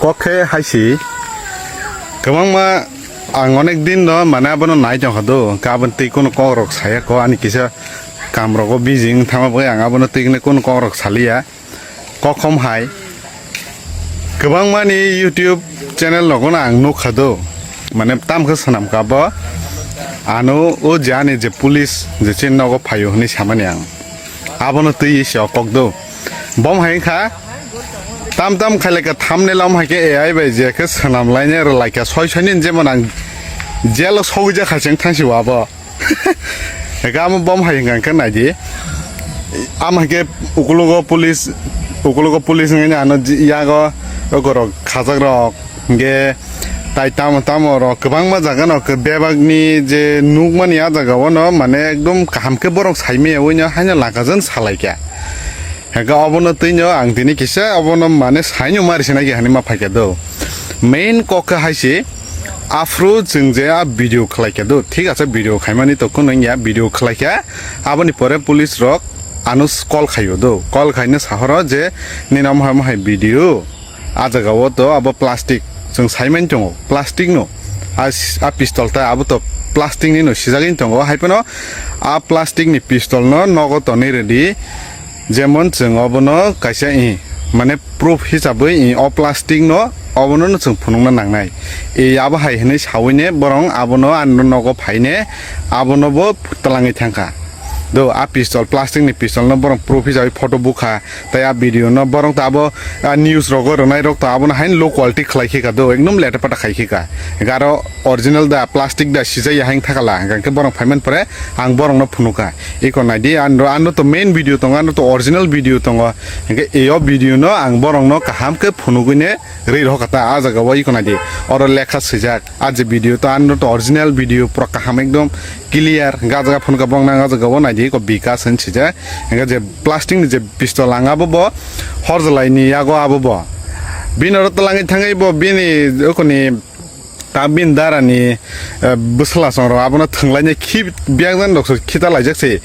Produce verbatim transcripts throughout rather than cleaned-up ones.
Kok khe hai si. Kwbangma ang onek din no mane abono nai tongkha do. Hwnkhe aboni twi kunu kok rok saya ko ani kisa kam rogo busy wng thangma bagwi ang abono twi kunu kok rok saliya. Kokhom hai kwbangmani YouTube channel rogono ang nukha do, mane tamkhe swnamkha bo ano o je ani je police je chini nogo phaio hwnwi samani ang abono twi se o kok do. Bom hai wngkha tam tam khailaka thumbnail om hai khe A I bai je khe swnam laine rwlaikha soi soi ni jemon ang jail o sogwi jakha cheng thangsi o abo. Ega amo bom hai hwnka hwnkhe naidi. Am hai khe ukulugo police, ukulugo police wngwi ano ji-, yago okorok khajakrok hwnkhe tai tamo tamo rok kwbangma jaga no khe bebakni je nukmani a jaga o no mane ekdom kaham khe borok saimaya ui no haino lakajan salaikha. Hwnkhe obono twi no ang tini kisa obono mane saino mari sinai khe hani ma phaikha do. Main kok khe hai se. Aphuru chwng je a video khlai kha do, thik ase, video khaimani to kunu wngya, video khlai kha. Aboni pore police rok ano call khaio do, call khaina sahoro je nini omo hai omo hai video, a jaga o to abo plastic, chwng saimani tongo plastic no, a s-, a pistol ta abo to plastic ni no sijagwi tongo, hai phano a plastic ni pistol no nogo tonwi rwdi, jemon chwng obono kaisa i mane proof hisabwi i o plastic no obono no chwng phunukna nangnai. I abo hai hwnwi sawine borong abono ani nogo phaine abono bo twlangwi thangkha. Do a pistol, plastic ni pistol no borong proof hisabwi photo bukha, tai a video no borong to abo, a, news rogo rwnai rok to abono haino low quality khlai khika do, ekdom leta pata khai khika. Garo original da plastic da sijaya haino thakala, hwnkhe borong phaiman pore ang borong no phunukha. Iko naidi, ano, ano to main video tongo, ano to original video tongo. Hingke eyo video no ang borok no kaham khe phunugui ne rwi rohor kha ta. A jaga o iko naidi, oro lekha swijak. A je video to ano to original video pura kaham ekdom clear. Hingke a jaga phone ka bong nang a jaga o naidi, iko Bikas hin swijak. Hingke je plastic ni je pistol ang abo bo hor jolai ni yago abo bo. Bini oro twlangwi thangwi bo bini oko ni ta bini dara ni, eh, bwsla song rok abono thwnglaini khi biyang jani rok se khita laijak se.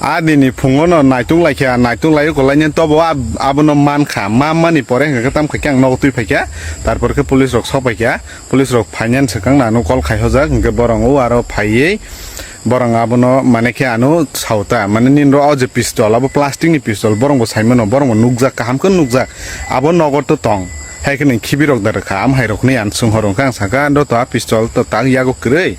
A dini phungo no naituk laikha, naituk lai uko laini tobo ab-, abono mankha, ma mani pore hwnkhe tam khaikhe ang nogo twi phaikha, tarpor khe police rok sok paikha, police rok phainani swkang nano call khai hojak, hwnkhe borong o aro phaiwi borong abono mane khe ano sauta, mane nini ro o je pistol abo plastic ni pistol, borong bo saimano, borong bo nukjak, kaham khe nukjak, abo nogo to tong. Hai kheno khibirok da rwkha, am hai rokni ang swnghoro wngkha, ang sakha, "Ando to a pistol to tak yago kwrwi,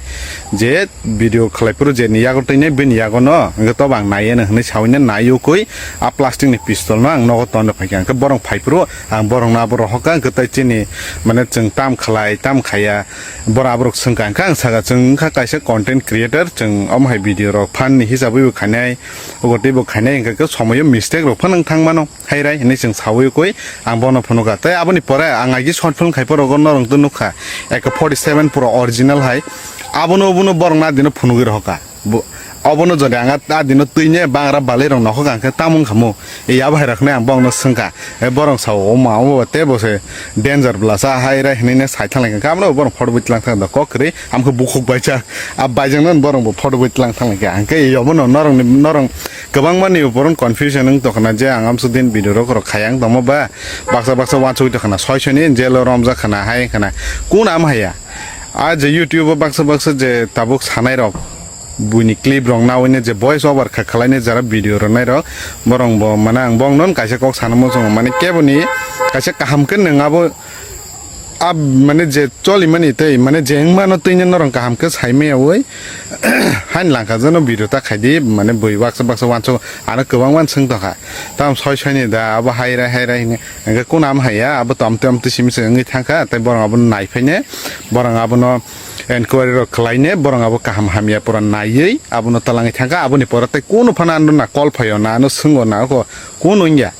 je video khlai phuru je ni yago twi nai, bini yago no, hwnkhe to bo ang nai yeno," hwnwi sawi no nai ukui a plastic ni pistol no ang nogo ton rw phaikha. Hwnkhe borok phai phuru ang borok no abo rohor kha, hwnkhe tai chini mane chwng tam khlai, tam khaiya, borok aborok swngkha. Hwnkhe ang sakha, chwng wngkha kaisa content creator, chwng omo hai video rok phan ni hisabwi bo khainai, ogo tei bo khainai, hwnkhe khe somoyo mistake rok phan wng thang mano. Hai rai hinwi chwng sawi koi ang bono phunukha. Tei aboni pore ang aigi short film khai phoro norok to nukha. Eko forty seven pura original hai. Abono, abono borok na dino phunugwi rohorkha. Bo, obono jodi ang a dino twi ne bangra balai rok nokhok ang khe tamung khamu. E abo hai rokne ang bongno swngkha. E borok sao, "O ma, omo ba tei bo se danger bwlasa hai rai," hinwi ne sai thang lai kha. Abono borok photo bui tlang thang da kok kwrwi. Amkhe bukhuk baijak. A baijak nang borok bo photo bui tlang thang lai kha. Ang khe e obono norok ni, norok Kwbangma ni uporon confusion wng tongkha na je ang amswk din video rok rok khayang tongma ba baksa baksa wansugwi tongkha na soi soi ni jail o romjak khana hai khana kun am haya. A je YouTube o baksa baksa je tabuk sanai rok buini clip rok nawi ne je voice over kha khlai ne jara video rok nai rok borok bo mane ang bong non kaisa kok sana muchungo mane kebo ni kaisa kaham khe nwng abo Ab, mane je cholimani tei, mane je wngmano twi norok kaham khe saimaya oi. Hain langkha jano video ta khaidi, mane bui baksa baksa wanso ano kwbangma swng tongkha. Tam soi soi ni da abo hai rai hai rai hini. Hingke kuna am haiya, abo tam tam twi simi se wngwi thangkha, tei borok abono nai phaine, borok abono enquiry rok khlaine, borok abo kaham hamya pura naiwi abono talangwi thangkha, aboni pore tei kunu phano ano na call phaio na ano swngwi na oko kunu wngya.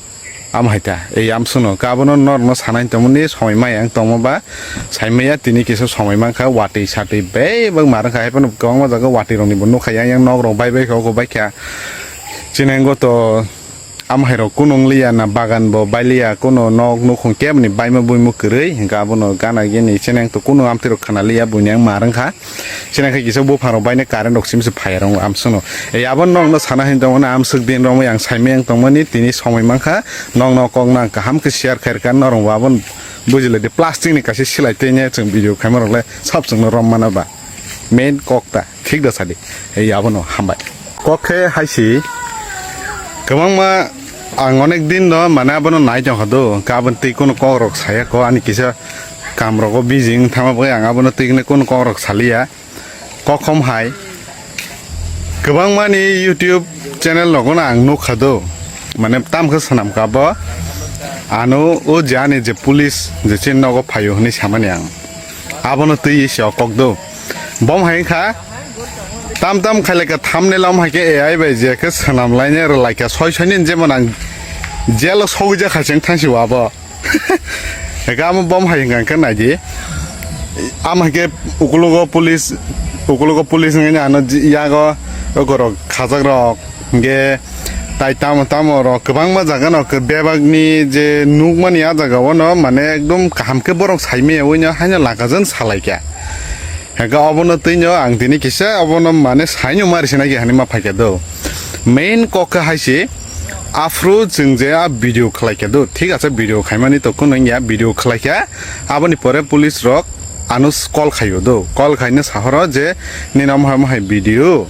Am hai ta, ei amswkno, ka abono norokno sanai tongmani somoi maya wng tongma ba, saimaya tini kisa somoi mankha, watwi satwi bebak ma rwkha, haiphano kwbangma jaga watwi rokni bo nukha, yang yang nok rok bai bai kha, oko bai kha. Chini ang goto am hai rok kunu wng liya na, bagan bo bai liya, kunu nok nukhung kebo ni baima buimo kwrwi, hingkha abono gana gini chini ang to kunu amtwi rok khana liya, buini ang ma rwkha. Chini khe kisa buphang rok baine current rok simi se phai rong amswkno. Ei abo nokno sana hin tongmani amswk din romwi ang saimeng tongmani tini somoi mankha. Nokno kokno ang kaham khe share khairkha norok bo abo Bujiladi plastic ni kaisa silai tei ne chwng video khaima rok le sab chwngno rom mana ba. Main kok ta thik da sadi. Ei abono hambai. Kok khe haisi kwbangma ang onek din no mane abono nai tong kha do. Hwnkhe aboni twi kunu kok rok saya ko ani kisa kam rogo busy wng thangma bagwi ang abono twi kunu kok rok saliya. Kokhom hai kwbangmani YouTube channel rogono ang nukha do, mane tamkhe swnamkha bo, ano o je ani je police je chini nogo phaio hwnwi samani ang, abono twiwi se o kok do. Bom hai wngkha tam tam khailaka thumbnail om hai khe A I bai je khe swnam laine rwlaikha soi soi ni, jemon ang jail o sogwi jakha cheng thangsi o abo. Eka amo bom hai hwnkha khe naidi. Am hai khe ukulugo police, ukulugo police wngwi ano ji-, yago okorok khajak rok hwnkhe tai tamo tamo rok kwbangma jaga no bebak ni je nukmani a jaga o no mane ekdom kaham khe borok saimaya ui no haino laka jon salaikha. Hwnkhe obono twi no ang tini kisa obono mane saino mari sinai khe hani ma phaikha do. Main kok khe hai se. Aphuru chwng je a video khlai kha do, thik ache video khaimani to kunu wngya, video khlai kha, aboni pore police rok ano call khaio do, call khaino sahoro je nini omo hai omo hai video,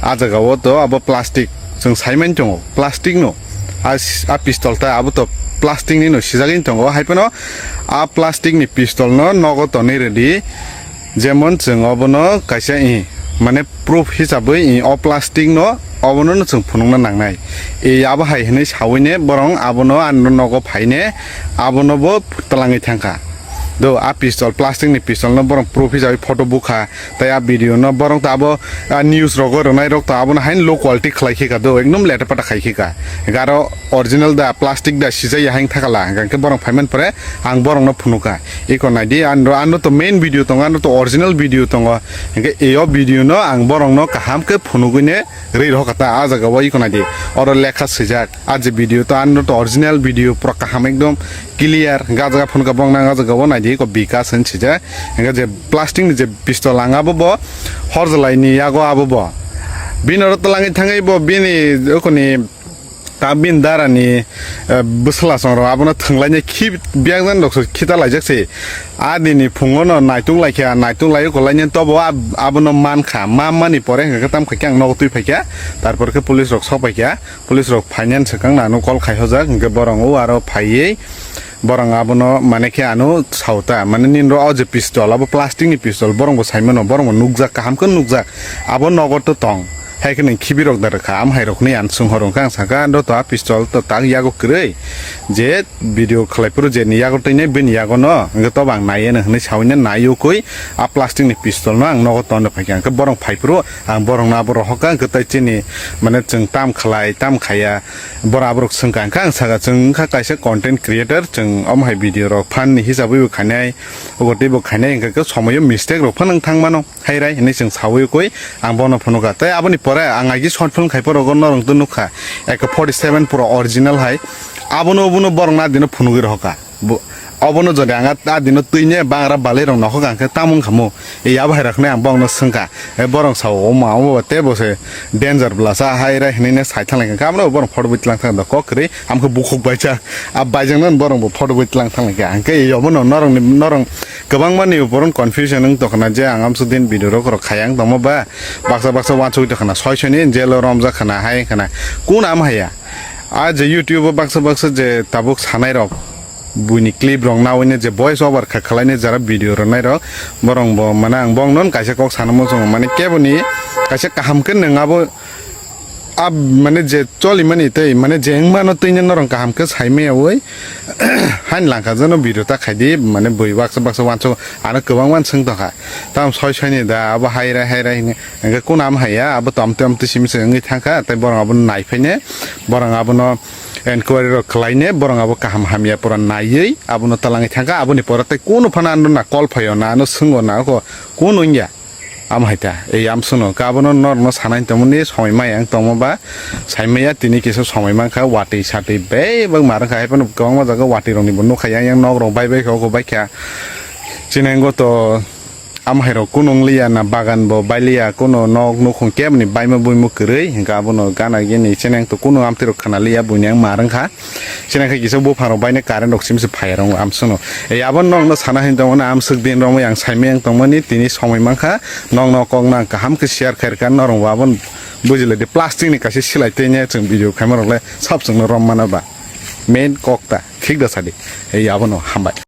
a jaga o to abo plastic, chwng saimani tongo plastic no, a s-, a pistol ta abo to plastic ni no sijagwi tongo, hai phano a plastic ni pistol no nogo tonwi rwdi, jemon chwng obono kaisa i mane proof hisabwi i o plastic no obono no chwng phunukna nangnai. E abo hai hwnwi sawine borong abono ani nogo phaine abono bo twlangwi thangkha. Do a pistol, plastic ni pistol no borong proof hisabwi photo bukha, tei a video no borong to abo a news rogo rwnai rok to abono haino low quality khlai khika do, ekdom leta pata khai khika. Garo original da plastic da sijaya haino thakala, hwnkhe borong phaiman pore ang borong no phunukha. Iko naidi, ano, ano to main video tongo, ano to original video tongo. Hingke eyo video no ang borok no kaham khe phunugwi ne rwi rokha ta, a jaga o iko naidi. Oro lekha swijak, a je video to ano to original video pura kaham ekdom clear. Ga jaga phunukha bong nang a jaga o naidi, iko Bikas hin swijak. Hingke je plastic ni je pistol ang abo bo horjalai ni yago abo bo. Bini oro twlangwi thangwi bo bini oko ni Ta bini dara ni, eh, bwsla song rok abono thwnglaini khi biyang jan rok so khita laijak se. A dini phungo no naitung laikha, naitung lai kolaini tobo ab-, abono mankha, ma mani pore hwnkhe tam khaikhe ang nogo twi phaikha, tarpor khe police rok sok paikha, police rok phainani swkang nano call khai hojak hwnkhe borong o aro phaiwi borong abono mane khe ano sauta, mane nini ro o je pistol, abo plastic ni pistol, borong bo saimano, borong bo nukjak, kaham khe nukjak, abo nogo to tong. Hai khe nwng khibi rok da rwkha, am hai rok hinwi ang swng horo wngkha, ang sakha, "Ando to a pistol to tak yago kwrwi, je video khlai phuru je ni yago twi nai, bini yago no, hwnkhe tobo ang nai ya," hinwi sawi no nai ukui a plastic ni pistol no ang nogo ton rw phaikha, hwnkhe borok phai phuru ang borok no abo rohor kha, hwnkhe tai chini mane chwng tam khlai, tam khaiya, borok aborok swngkha, hwnkhe ang sakha, "Chwng wngkha kaisa content creator, chwng omo hai video rok phan ni hisabwi bo khainai, obo tei bo khainai," hwnkhe khe somoio mistake rok phano wng thang mano. Hai rai hinwi chwng sawi koi ang bono phunukha. Tei aboni pore ang agi short film khai poro norong tw nukha. Eko forty seven pura original hai. Abono, obono borok na dino phunugwi rohorkha. Bo, obono jodi ang a, a dino twi ne bangra balai rok nokhok ang khe tamo wngkha mo. E abo hai rok hinwi ang bongno swngkha. E borok sao, "O ma, omo ba tei bo se danger bwla sa hai rai," hinwi ne sai thang lai kha. Abo borok photo bui tlang thang da kok kwrwi. Ang khe bukhuk baijak. A baijak nani borok bo photo bui tlang thang lai kha. Ang khe e obono norok ni, norok Kwbangma ni boron confusion wng tongkha na je ang amsuk din video rok rok khai ang tongma ba baksa baksa wansugwi tongkha na soi soi ni jail o romjak khana hai khana kun am haya. A je YouTube o baksa baksa je tabuk sanai rok buini clip rok nawi ni je voice over kha khlai ni jara video rwnai rok borong bo mane ang bong non kaisa kok sana muchungo mane kebo ni kaisa kaham khe nwng abo a mane je cholimani tei mane je wngmano twi norok kaham khe saimaya oi. Hain langkha jano video ta khaidi mane bui baksa baksa wanso ano kwbangma swng tongkha. Tam soi soi ni da abo hai rai hai rai hini hingke kun am haiya abo tom tom twi simi se wngwi thangkha tei borok abono nai phaine borok abono enquiry rok khlaine borok abo kaham hamya pura naiwi abono talangwi thangkha aboni pore tei kunu phano ano na call phaio na ano swngwi na oko kun wngya. Amo hai ta, ei amswkno, ka abono norokno sanai tongmani somoi maya wng tongma ba, saimaya tini kisa somoi mankha, watwi satwi bebak ma rwkha, hai phano kwbangma jaga watwi rokni bo nukha, yang yang nok rok bai bai kha, oko bai kha. Chini wngkha to, Amhairok kunu wng liya na, bagan bo bai liya, kunu nok nukhung keboni baima buimo kwrwi, hwnkhe abono gana gini cheneng to kunu amtwirok khna liya, buini ang mar wngkha. Cheneng khe kisa buphangrok baino current rok simi se phai rw amswkno. Ei abo nokno sana hin tongmani, amswk din romwi ang saimai ang tongmani, tini somoi mankha, nokno kok nang kaham khe share khairkha, norok bo abo bujiladi plastic ni kaisa silai tei ne chwng video khaima rok le sab chwngno rom mana ba. Main kok ta, thik da sadi. Ei abono hambai.